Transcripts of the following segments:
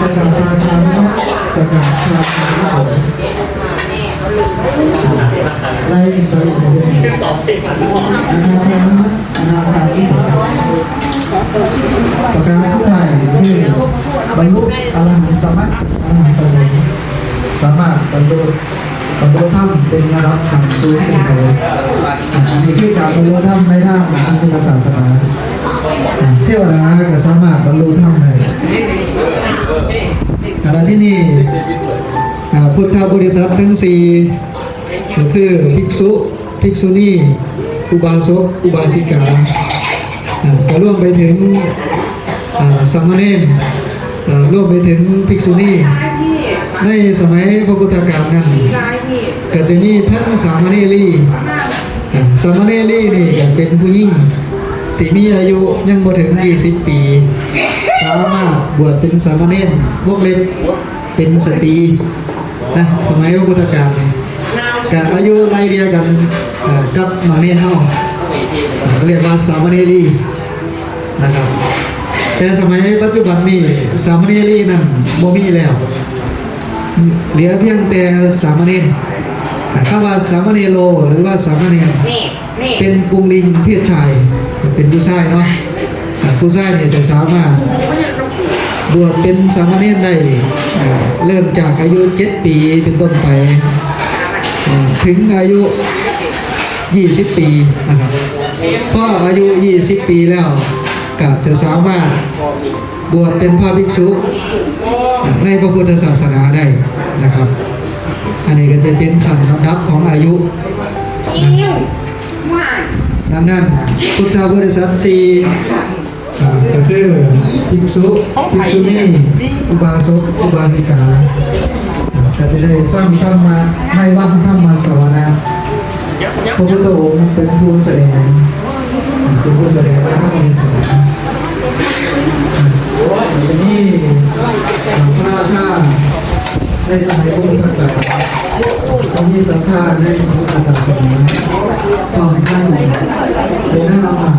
ສະກາດທານ ສະກາດທານ ໄລ່ໄປເລື້ອຍໆ ອະນາຖານ ອະນາຖານ ປະການສຸດທ້າຍຄືບັນລຸອະລະຫັນຕະມັກ ອະລະຫັນຕະຜົນ ສາມາດບັນລຸ ບັນລຸທຳເປັນລະດັບຂັ້ນສູງຂຶ້ນໄປ. ອັນນີ້ຄືການບັນລຸທຳໃນທາງທາງພຸດທະສາສະໜາ. ເທວະດາກໍສາມາດບັນລຸທຳໄດ້. ຂະນະທີ່ນີ້ ອາ ພຸດທະບໍລິສັດທັງສີ່ ກໍຄື ພິກສຸ ພິກສຸນີ ອຸບາສົກ ອຸບາສິກາ ອາ ກໍລວມໄປເຖິງ ອາ ສາມະເນນ ອາ ລວມໄປເຖິງພິກສຸນີ. ໃນສະໄໝພະພຸດທະການນັ້ນ ກໍຈະມີທັງສາມະເນລີ ອາ ສາມະເນລີນີ້ກໍເປັນຜູ້ຍິງທີ່ມີອາຍຸຍັງບໍ່ເຖິງຊາວປີ ສາມາດບວດເປັນສາມະເນນ ວົງເລັບ ເປັນສະຕີນະ ສະໄໝພະພຸດທະການນີ້ ກະອາຍຸໄລ່ເລ່ຍກັນ ເອີ ກັບໝາກເນນເຮົາ ເອີ ເຂົາເອີ້ນວ່າສາມະເນລີນະຄັບ. ແຕ່ສະໄໝປັດຈຸບັນນີ້ ສາມະເນລີນັ້ນບໍ່ມີແລ້ວ ເຫຼືອພຽງແຕ່ສາມະເນນ. ຄຳວ່າສາມະເນໂລ ຫຼືວ່າສາມະເນນ ເປັນປຸງລິງເພດຊາຍ ເປັນຜູ້ຊາຍເນາະ. ອາ ຜູ້ຊາຍນີ້ຈະສາມາດບວດເປັນສາມະເນນໄດ້ ເລີ່ມຈາກອາຍຸເຈັດປີເປັນຕົ້ນໄປ ເອີ ເຖິງອາຍຸຊາວປີນະຄັບ. ພໍອາຍຸຊາວປີແລ້ວ ກໍຈະສາມາດບວດເປັນພະພິກສຸໃນພະພຸດທະສາສະໜາໄດ້ນະຄັບ. ອັນນີ້ກໍຈະເປັນຂັ້ນລຳດັບຂອງອາຍຸນະ. ດັ່ງນັ້ນ ພຸດທະບໍລິສັດສີ່ ອາ ກໍຄື ພິກສຸ ພິກສຸນີ ອຸບາສົກ ອຸບາສິກາ ກໍຈະໄດ້ຟັງທຳມະໃນວັນທຳມະສະວະນະ. ພະພຸດທະອົງເປັນຜູ້ສະແດງ ເປັນຜູ້ສະແດງພະທຳເທດສະນາ. ຈະມີພະລາຊາໃນສະໄໝພຸດທະການ ຈະມີສັດທາໃນພະພຸດທະສາສະໜາ ພ້ອມທັງເສນາອາມາດ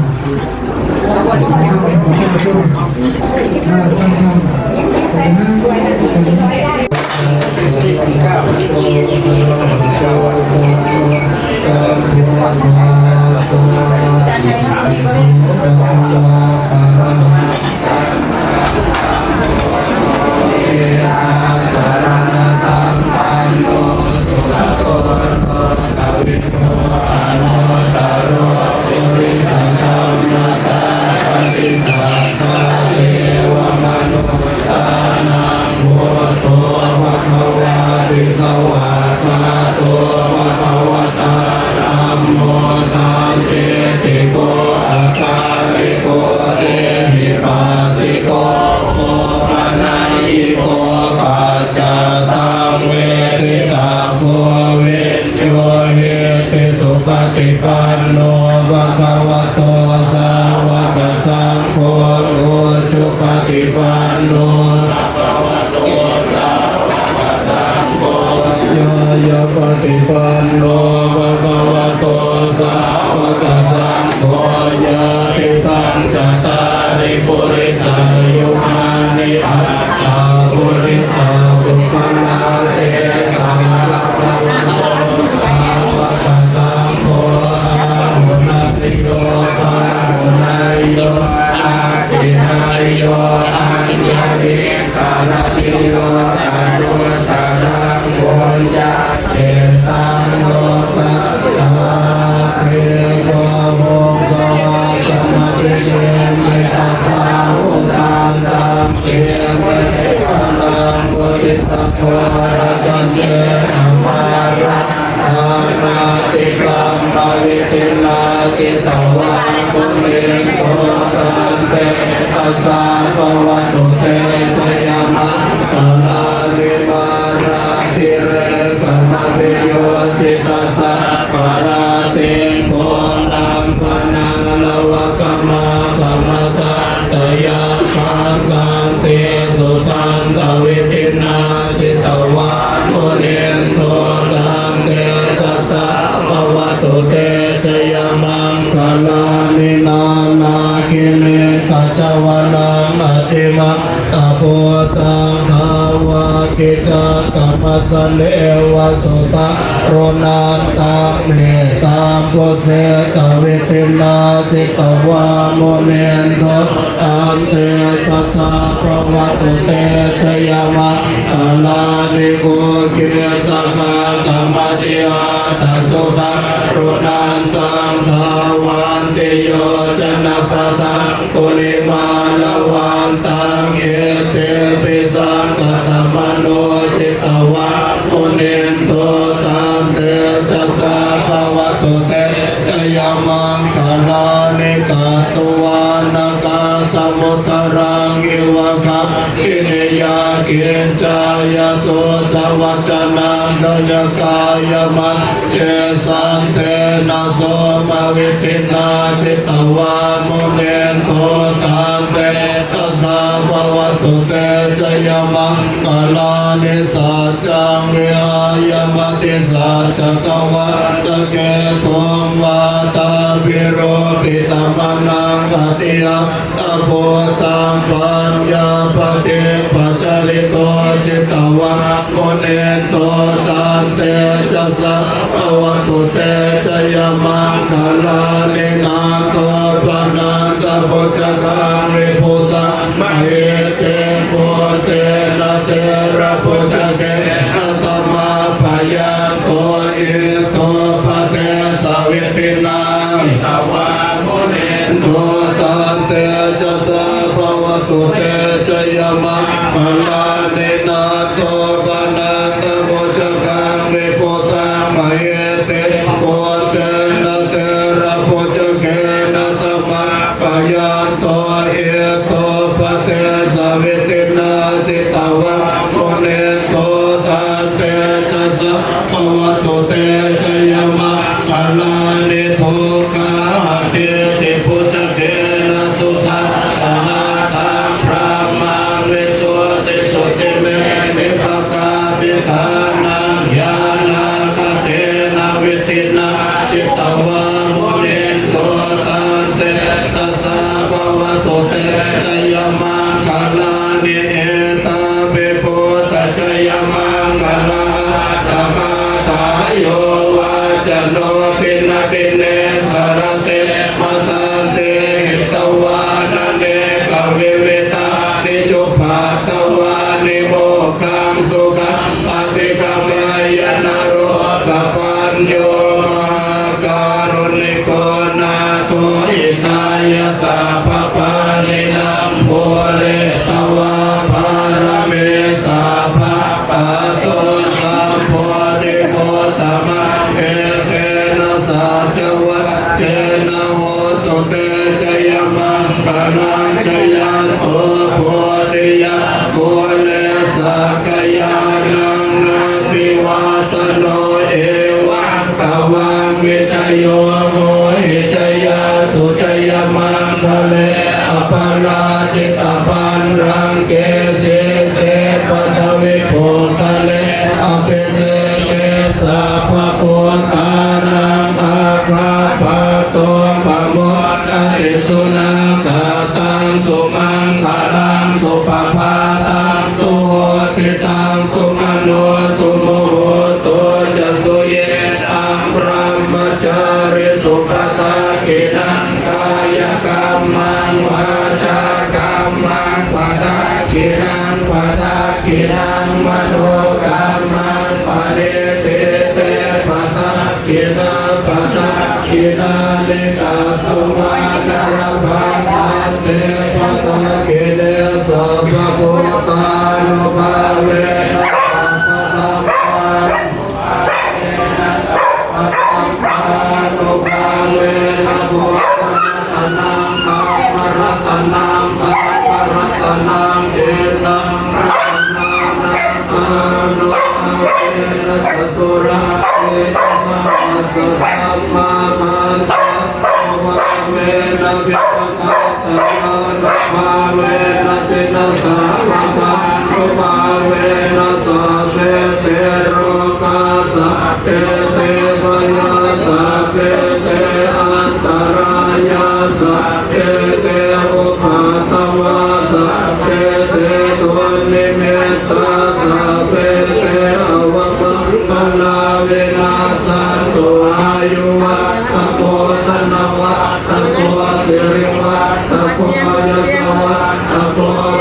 กิจจกรรมสเนวสุตารุณันตังเมตตาปุเสกวิตินาจิตวามุนินโทตันเตชะสะภะวะตุเตชะยะมังคลานิ กุกิตตะกะตะมะติอาตะสุตารุณันตัง ทาวันติโยชนะปะทัง กุลิมาลวันตัง อิติปิสังคะตะมะโนจิตวามุนินโทตันเตชะสะภะวะตุเตชะยะมังคะลานิ กัตตวานะกาตะมุตตะรังอิวะกัปปินิยา กิจจายะตุตะวัจจะนัง กายะกายะมัจ เจสันเตนะโสมะวิธินา จิตวามุนินโทตันเตชะสะภะวะตุเตชะยะมังคะลานิ สัจจังวิหายะมะติสัจจะกะวัตตะเกตุง วาตาภิโรปิตะมะนัง อะติยะ ตะโพตัง ปัญญาปะทิปปะจาริโต จิตตะวัง มุนินโท ตันเตชะสะ ภะวะตุ เตชะยะ มังคะลานิ นันโท ปะนันทะ ภุจจะกัง วิภุตัง มะหิติง ปุตเตนะ เตระภุจจะเกนะ สะมะปะยันโต อิทธุปะเดสะวิธินา โทตันเตชะสะ ภะวะตุ เตชะยะ มังคะลานิ นันโท ปะนันทะ ภุจจะกัง วิภุตัง มะหิติง ปุตเตนะ เตระภุจจะเกนะ สะมะปะยันโต อิทธุปะเดสะวิธินา จิตตะวัง มุนินโท ตันเตชะสะ ภะวะตุ เตชะยะ มังคะลานิ ทุกขาทิฏฐิภุจจะเกนะ สุทัสสะหะทัง พรหมัง วิสุทธิสุทธิเมธิปะกาปิฐานัง ญาณาคะเทนะ วิธินา จิตตะวา มุนินโท ตันเตชะสะ ภะวะตุ เตชะยะ มังคะลานิ เอตาปิ ปุทธะจะยะ มังคะลาฐะกาถา โย วาจะโน ทินนาทิเน สะระเต มะทันติ หิตวานะ เนกะวิวิธานิ จุปัฏฐวานิ โมกขัง สุขัง อะธิกะมะยะ นะโร สะปัญโญ มหาการุณิโก นาโถ หิตายะ สัพพะปาณินัง ปูเรตวา ปารมี สัพพะ อะโต สัมโพธิมุตตะมัง เอเตนะ สัจจะวัจเจนะ โหตุ เตชะยะ มังคะลัง จะยันโต โพธิยะ มูเล สักกะยานัง นาติวัตตะโน เอวัง ตะวัง วิชะโย โหหิ จะยาสุ จะยะ มังคะเล อะปะราจิตะ ปัณฑ์รังเก สีเส ปะทะวิ ภุคคะเล อะภิเสเก สัพพะภูตานัง อาคาปะโต ปะโม ดะติ สุนาคะตัง สุมังคะลัง สุปะภาตัง สุโหติตัง สุมะโน สุมุโหโต จะ สุยิตัง บรหมะจาริสุ ปะทักขิณัง กายะกัมมัง วาจากัมมัง ปะทักขิณัง ปะทักขิณัง มະโนกัมมัง ปะเนติเต ปะทัก ขิณา ปะทักขิณานิ กัตตวา นะ ละพัง ทันเต ปะทักขิเณ สัพพะพุทธานุภาเวนะ สัพพะธัมมานุภาเวนะ สัพพะສັງฆานุภาเวนะ พุทธัง รัตนัง ธัมมัง รัตนัง สังฆัง รัตนัง อินทัง รัตนานัง อานุภาเวนะ จตุรัง เอตะ สะหัสสะ ธัมมาคันธานุภาเวนะ พิตะกัตตะยานุภาเวนะ จินนะสาวะกานุภาเวนะ สัพเพ เต โรคา สัพเพ เต พยาธา สัพเพ เต อันตะรายา สัพเพ เต อุปัทวา สัพเพ เต ดุนนิมิตตา สัพ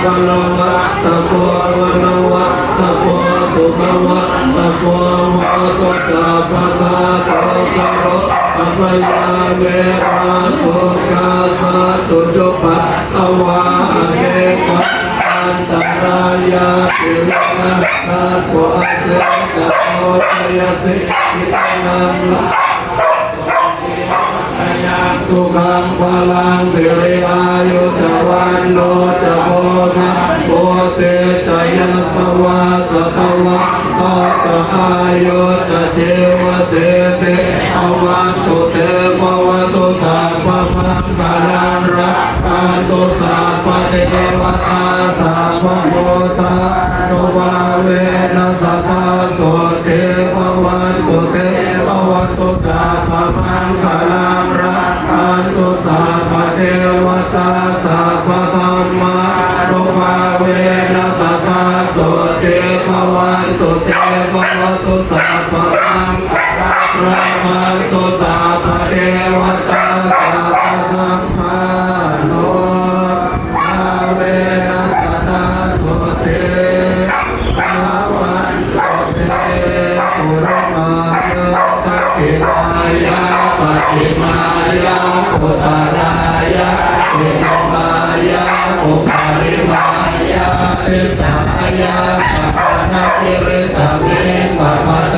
ບະລະວັດຕະໂກ ວັນນະວັດຕະໂກ ສຸຂະວັດຕະໂກ ໂຫຕຸ ສັບພະທາ ໂຕ ສະໂຣ ອັບພະຍາ ເວລາ ໂສກາ ສັດຕຸ ຈຸປັດຕະວາ ອະເນກາ ອັນຕະລາຍາ ຕິວິກະ ສັດໂຕ ອະເສສະໂຕ ຊະຍະສິດທິ ຕະນັງ ລະ ສຸຂັງ ພະລັງ ສິລິ ອາຍຸ ຈະ ວັນໂນ ຈະ ໂພຄະ ໂພຕິ ຈະ ຍະສະວາ ສະຕະວັດສາ ຈະ ອາຍຸ ຈະ ຈີວະສິດທິ ພະວັນຕຸ ເຕ ພະວະຕຸ ສັບພະມັງຄະລັງ ລັກຂັນຕຸ ສັບພະເທວະຕາ ສັບພະພຸດທານຸພາເວນະ ສະດາໂສຕິ ພະວັນຕຸ ເຕ ພະວະຕຸ ສັບພະມັງຄະລັງ ລັກຂັນຕຸ ສັບພະເທວະຕາ ສັບພະທຳມານຸພາເວນະ ສະດາໂສຕິ ພະວັນຕຸ ເຕ ພະວະຕຸ ສັບພະມັງ ລັກຂັນຕຸ ສັບພະເທວະຕາ ສັບພະສັງຄານຸພາເວນະ ສະດາໂສຕິ ພະວັນຕຸ ເຕ ປຸລິມາຍະ ທັກຂິນາຍະ ປັດຖິມາຍະ ອຸດຕະຣາຍະ ເອກະມາຍະ ໂອປາລິມາຍະ ຕິສາຍະ ກັບປະນະກິຣິສະມິງ ປັບປະເຕ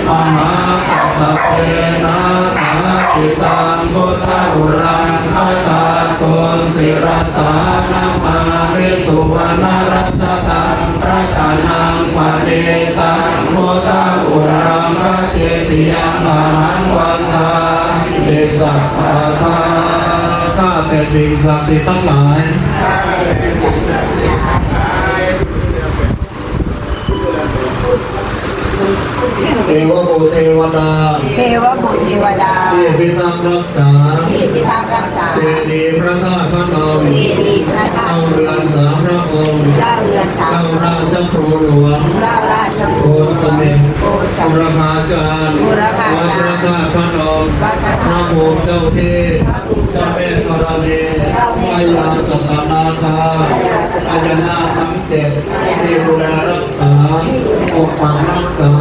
ມະຫາກັດສະເປນະ ຖາປິຕັງ ພຸດທະອຸລັງຄະທາຕຸງ ສິລະສານະມາມິ ສຸວັນນະຣັດຖະຕັງ ລັດຕະນັງປະນີຕະ ມຸດຕະອຸລັງຄະເຈຕິຍັງ ອະຫັງວັນທາມິ ສັບພະທາ ຂ້າແຕ່ສິ່ງສັກສິດທັງຫຼາຍ ເທວະບຸດເທວະດາ ເທວະບຸດເທວະດາ ທີ່ພິທັກລັກສາ ທີ່ພິທັກລັກສາ ເຈດີย์ພະທາດພະນົມ ເຈດີย์ພະທາດ ເກົ້າເຮືອນສາມພະອົງ ເກົ້າເຮືອນສາມ ເກົ້າລາຊະຄູຫຼວງ ເກົ້າລາຊະຄູຫຼວງ ໂພນສະເໝັດ ໂພນສະເໝັດ ບູລະພາຈານ ບູລະພາຈານ ວັດພະທາດພະນົມ ວັດພະທາດ ພະພູມເຈົ້າທີ່ ເຈົ້າແມ່ທໍລະນີ ເຈົ້າແມ່ ພະຍາສັດຕະນາຄາ ພະຍາສັດຕະນາຄາ ພະຍານາກທັງເຈັດ ທີ່ດູແລຮັກສາ ປົກປັກຮັກສາ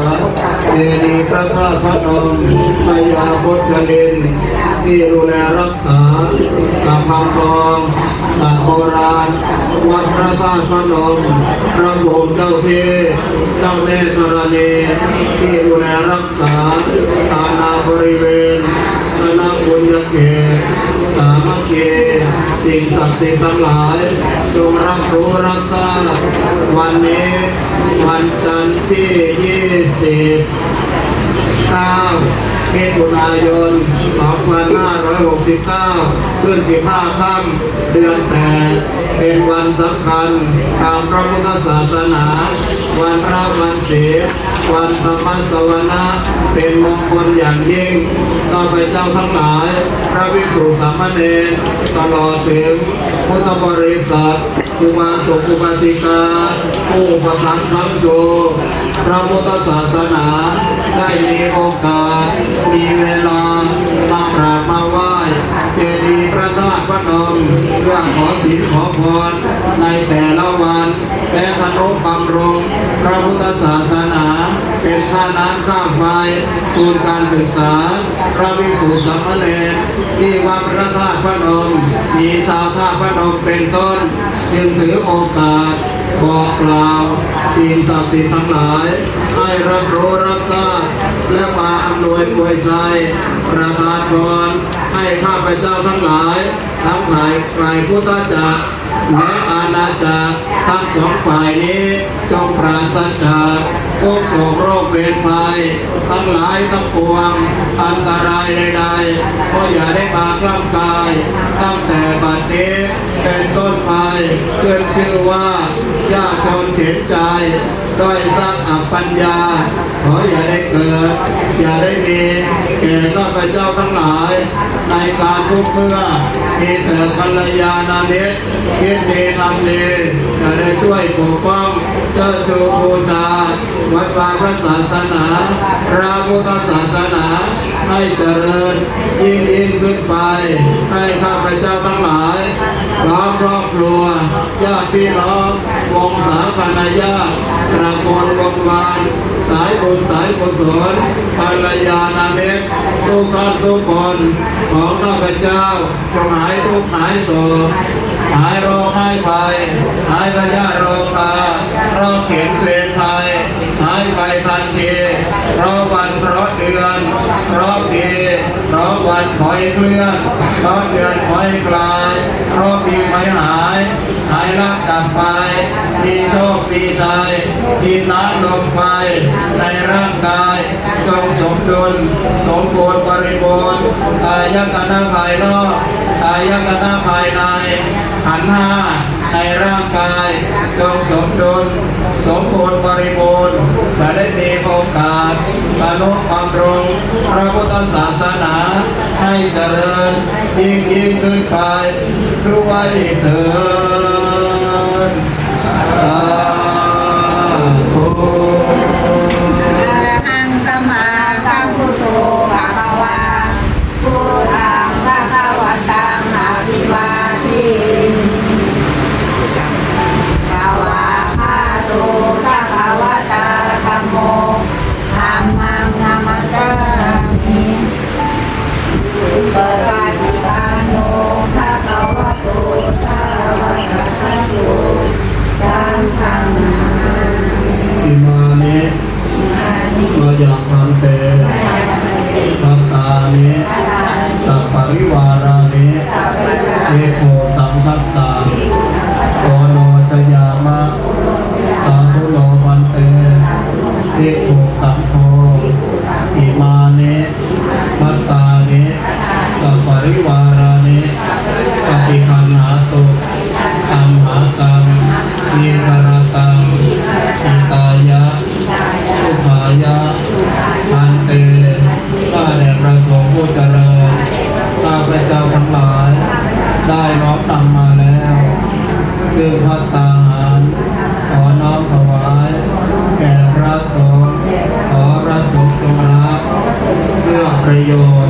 ເຈດີย์ພະທາດພະນົມ ພະຍາບົດຈະລິນ ທີ່ດູແລຮັກສາ ສະພັງທອງ ສະໂບຣານ ວັດພະທາດພະນົມ ພະພູມເຈົ້າທີ່ ເຈົ້າແມ່ທໍລະນີ ທີ່ດູແລຮັກສາ ອານາບໍລິເວນ ຄະນະບຸນຍະເຂດ ສາມັກຄີ ສິ່ງສັກສິດທັງຫຼາຍ ຈົ່ງຮັບຮູ້ຮັບຊາບ ວັນນີ້ ວັນຈັນທີຍີ່ສິບເກົ້າ ມິຖຸນາຍົນ ສອງພັນຫ້າຮ້ອຍຫົກສິບເກົ້າ ຂຶ້ນສິບຫ້າຄ່ຳ ເດືອນແປດ ເປັນວັນສຳຄັນທາງພະພຸດທະສາສະໜາ ວັນພະ ວັນສິນ ວັນທຳມະສະວະນະ ເປັນມົງຄົນຢ່າງຍິ່ງ. ຂ້າພະເຈົ້າທັງຫຼາຍ ພະພິກສຸສາມະເນນ ຕະຫຼອດເຖິງພຸດທະບໍລິສັດ ອຸບາສົກອຸບາສິກາ ຜູ້ອຸປະຖຳຄ້ຳຊູພະພຸດທະສາສະໜາ ໄດ້ມີໂອກາດ ມີເວລາ ມາກາບມາໄຫວ້ເຈດີພະທາດພະນົມ ເພື່ອຂໍສິນຂໍພອນໃນແຕ່ລະວັນ ແລະ ທະນຸບຳລຸງພະພຸດທະສາສະໜາ ເປັນຄ່ານ້ຳຄ່າໄຟ ທຶນການສຶກສາ ພະພິກສຸສາມະເນນ ທີ່ວັດພະທາດພະນົມ ມີຊາວທ່າພະນົມເປັນຕົ້ນ ຈຶ່ງຖືໂອກາດບອກກ່າວສິ່ງສັກສິດທັງຫຼາຍ ໃຫ້ຮັບຮູ້ຮັບຊາບ ແລະ ມາອຳນວຍອວຍໄຊ ປະທານພອນ ໃຫ້ຂ້າພະເຈົ້າທັງຫຼາຍ ທັງຝ່າຍ ຝ່າຍພຸດທະຈັກ ແລະ ອານາຈັກທັງສອງຝ່າຍນີ້ ຈົ່ງປາສະຈາກທຸກໂສກໂລກເວນໄພທັງຫຼາຍທັງປວງ ອັນຕະລາຍໃດໆ ກໍຢ່າໄດ້ມາກລ້ຳກາຍ ຕັ້ງແຕ່ບັດນີ້ເປັນຕົ້ນໄປ ຂຶ້ນຊື່ວ່າ ຍາກຈົນເຂັນໃຈ ດ້ອຍສັກອັບປັນຍາ ຂໍຢ່າໄດ້ເກີດ ຢ່າໄດ້ມີ ແກ່ຂ້າພະເຈົ້າທັງຫຼາຍ ໃນການທຸກເມື່ອ ມີແຕ່ກັນລະຍານະມິດ ຄິດດີທຳດີ ຈະໄດ້ຊ່ວຍປົກປ້ອງ ເຊີດຊູບູຊາ ວັດວາພະສາສະໜາ ພະພຸດທະສາສະໜາ ໃຫ້ຈະເລີນຍິ່ງໆຂຶ້ນໄປ, ໃຫ້ຂ້າພະເຈົ້າທັງຫຼາຍ ພ້ອມຄອບຄົວ ຍາດພີ່ນ້ອງ ວົງສາຄະນະຍາດ ຕະກູນວົງວານ ສາຍບຸນສາຍກຸສົນ ກັນລະຍານະມິດ ທຸກທ່ານທຸກຄົນຂອງຂ້າພະເຈົ້າ ຈົ່ງຫາຍທຸກຫາຍໂສກ ຫາຍໂລກຫາຍໄພ ຫາຍພະຍາດໂລຄາ ເພາະເຂັນເວນໄພ ຫາຍໄປທັນທີ ເພາະວັນເພາະເດືອນ ເພາະປີ ເພາະວັນຂອໃຫ້ເຄື່ອນ ເພາະເດືອນຂອໃຫ້ກາຍ ເພາະປີໃໝ່ຫາຍ ຫາຍລັບດັບໄປ ມີໂຊກມີໄຊ ດິນນ້ຳລົມໄຟ ໃນຮ່າງກາຍ ຈົ່ງສົມດຸນ ສົມບູນບໍລິບູນ ອາຍະຕະນະພາຍນອກ ອາຍະຕະນະພາຍໃນ ຂັນຫ້າໃນຮ່າງກາຍ ຈົ່ງສົມດຸນ ສົມບູນບໍລິບູນ ຈະໄດ້ມີໂອກາດ ຕະນຸບຳລຸງພະພຸດທະສາສະໜາ ໃຫ້ຈະເລີນຍິ່ງໆຂຶ້ນໄປດ້ວຍເທີ້ນ. ສາທຸ. ອະລະຫັງ ສຳມາສຳພຸດໂທ ພະຄະວາ ພຸດທັງ ພະຄະວັນຕັງ ອະພິວາເທ ສະວາກຂາໂຕ ພະຄະວະຕາ ທຳໂມ ທຳມັງ ນະມັດສາມິ ສຸປະຕິປັນໂນ ພະຄະວະໂຕ ສາວະກະສັນໂຕ ສັງຄັງ ນະມາມິ ອິມານິ ມະຍັງ ພັນເຕ ພັດຕານິ ສະປະລິວາຣານິ ພິກຂຸ ສັງຄັດສາ ໂອໂນຊະຍາມະ ສາທຸໂນ ພັນເຕ ພິກຂຸ ສັງໂຄ ອິມານິ ພັດຕານິ ສະປະລິວາຣານິ ປະຕິຄັນຫາຕຸ ອັມຫາກັງ ທີຄະຣະຕັງ ຫິຕາຍະ ສຸຂາຍະ ພັນເຕ. ຂ້າແດ່ພະສົງຜູ້ຈະເລີນ ຂ້າພະເຈົ້າທັງຫຼາຍ ໄດ້ນ້ອມນຳມາແລ້ວ ຊຶ່ງພັດຕາຫານ ຂໍນ້ອມຖວາຍແກ່ພະສົງ ຂໍພະສົງຈົ່ງຮັບເພື່ອປະໂຫຍດ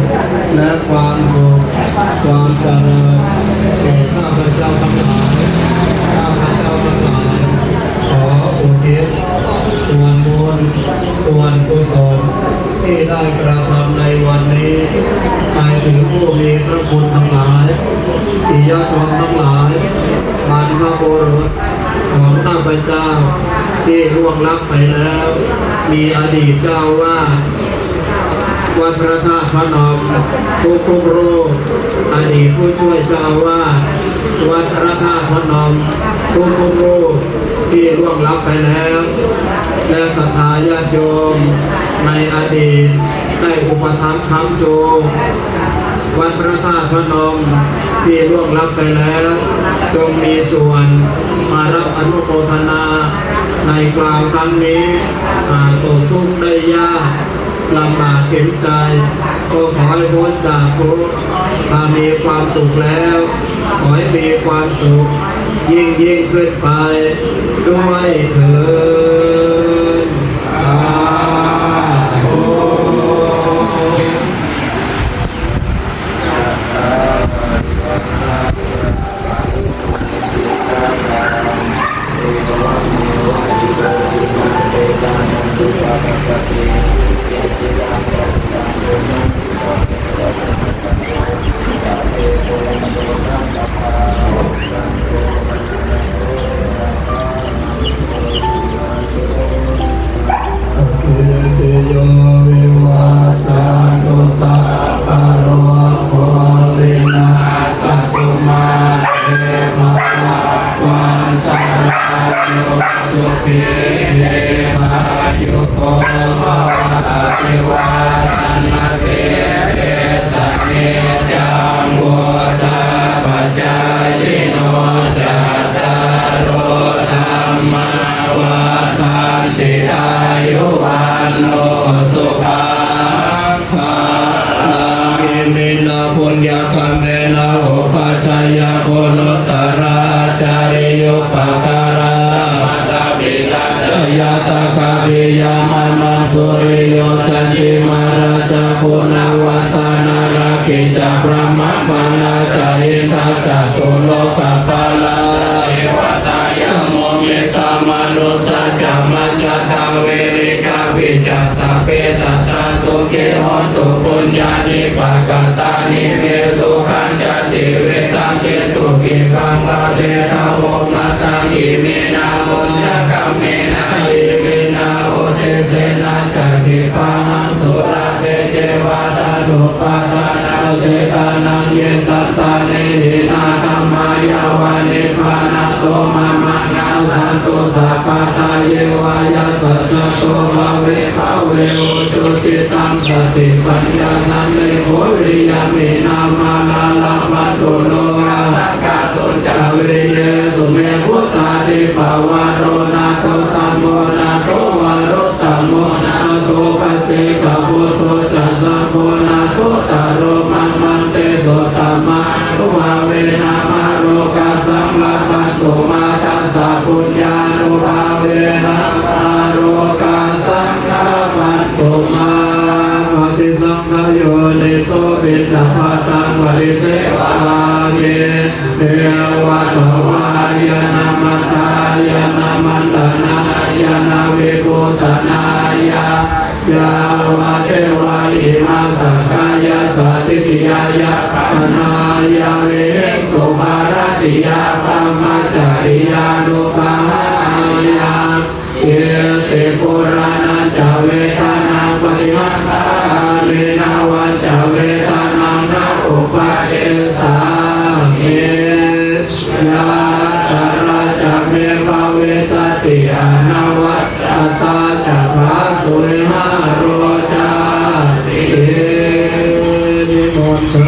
ແລະ ຄວາມສຸກ ຄວາມຈະເລີນ ແກ່ຂ້າພະເຈົ້າທັງຫຼາຍ. ຂ້າພະເຈົ້າທັງຫຼາຍ ຂໍອຸທິດສ່ວນບຸນ ສ່ວນກຸສົນ ທີ່ໄດ້ກະທຳໃນວັນນີ້ ໃຫ້ເຖິງຜູ້ມີພະຄຸນທັງຫຼາຍ ປິຍະຊົນທັງຫຼາຍ ບັນພະບຸລຸດຂອງຂ້າພະເຈົ້າທີ່ລ່ວງລັບໄປແລ້ວ ມີອະດີດເຈົ້າອາວາດວັດພະທາດພະນົມທຸກໆຮູບ, ອະດີດຜູ້ຊ່ວຍເຈົ້າອາວາດວັດພະທາດພະນົມທຸກໆຮູບ ທີ່ລ່ວງລັບໄປແລ້ວ ແລະ ສັດທາຍາດໂຍມໃນອະດີດໄດ້ອຸປະຖຳຄ້ຳຊູວັດພະທາດພະນົມທີ່ລ່ວງລັບໄປແລ້ວ ຈົ່ງມີສ່ວນມາຮັບອະນຸໂມທະນາໃນຄາວຄັ້ງນີ້ ຫາກຕົກທຸກໄດ້ຍາກ ລຳບາກເຫັນໃຈ ກໍຂໍໃຫ້ພົ້ນຈາກທຸກ ຖ້າມີຄວາມສຸກແລ້ວ ຂໍໃຫ້ມີຄວາມສຸກຍິ່ງໆຂຶ້ນໄປດ້ວຍເທີ້ນ ສາທຸ. ສຸຂີຕິໂຍ ວິວັດທັນຕຸ ສັບພະໂລໂຄ ວິນາສະຕຸ ມາເຕ ພະວັດຕະ ວັນຕະລາໂຍ ສຸຂີ ທີຄາຍຸໂກ ພະວະ ອະພິວາທະນະສີລິສ ສະນິຈຈັງ ວຸດທາປະຈາຍິໂນ ຈັດຕາໂລ ທຳມາ ວັດທັນຕິ ອາຍຸ ວັນໂນ ສຸຂັງ ພະລັງ ອິມິນນະ ປຸນຍະກຳເມນະ ອຸປັດຈະຍະກຸລຸດຕະຣາ ອາຈາລິຍຸປະກາລາ ຍາຕະກະ Viya mama suriyo candimā rājā guṇavantā narāpi ca brahmamārā ca indā ca catulokapālā devatā yamo mittā manussā ca majjhattā verikāpi ca sabbe sattā sukhī hontu puññāni pakatāni me sukhañca tividhaṃ dentu khippaṃ pāpetha vomataṃ. Iminā puññakammena iminā uddisena ca khippāhaṃ sulabhe ceva taṇhupādānachedanaṃ ye santāne hīnā dhammā yāva nibbānato mamaṃ nassantu sabbadā yeva yattha jāto bhave bhave ujucittaṃ satipaññā sallekho viriyamhinā mārā labhantu nokāsaṃ kātuñca viriyesu me. Buddhādhipavaro nātho dhammo nātho varuttamo nātho paccekabuddho ca saṅgho nāthottaro mamaṃ tesottamā nubhāvena mārokāsaṃ labhantu mā. Tassa puññānubhāvena mārokāsaṃ labhantu mā. Paṭisaṅkhāyo niso piṇḍapātaṃ paṭisevāmi neva davāya na madāya na maṇḍanāya na vibhūsanāya yāvadeva imassa kāyassa ṭhitiyā yāpanāya vihiṃsuparatiyā brahmacariyānuggahāya iti purāṇañca vedanaṃ paṭihaṅkhāmi navañca vedanaṃ na uppādessāmi. Yātrā ca me bhavissati anavajjatā ca phāsuvihāro cāti. ນິມົນສາ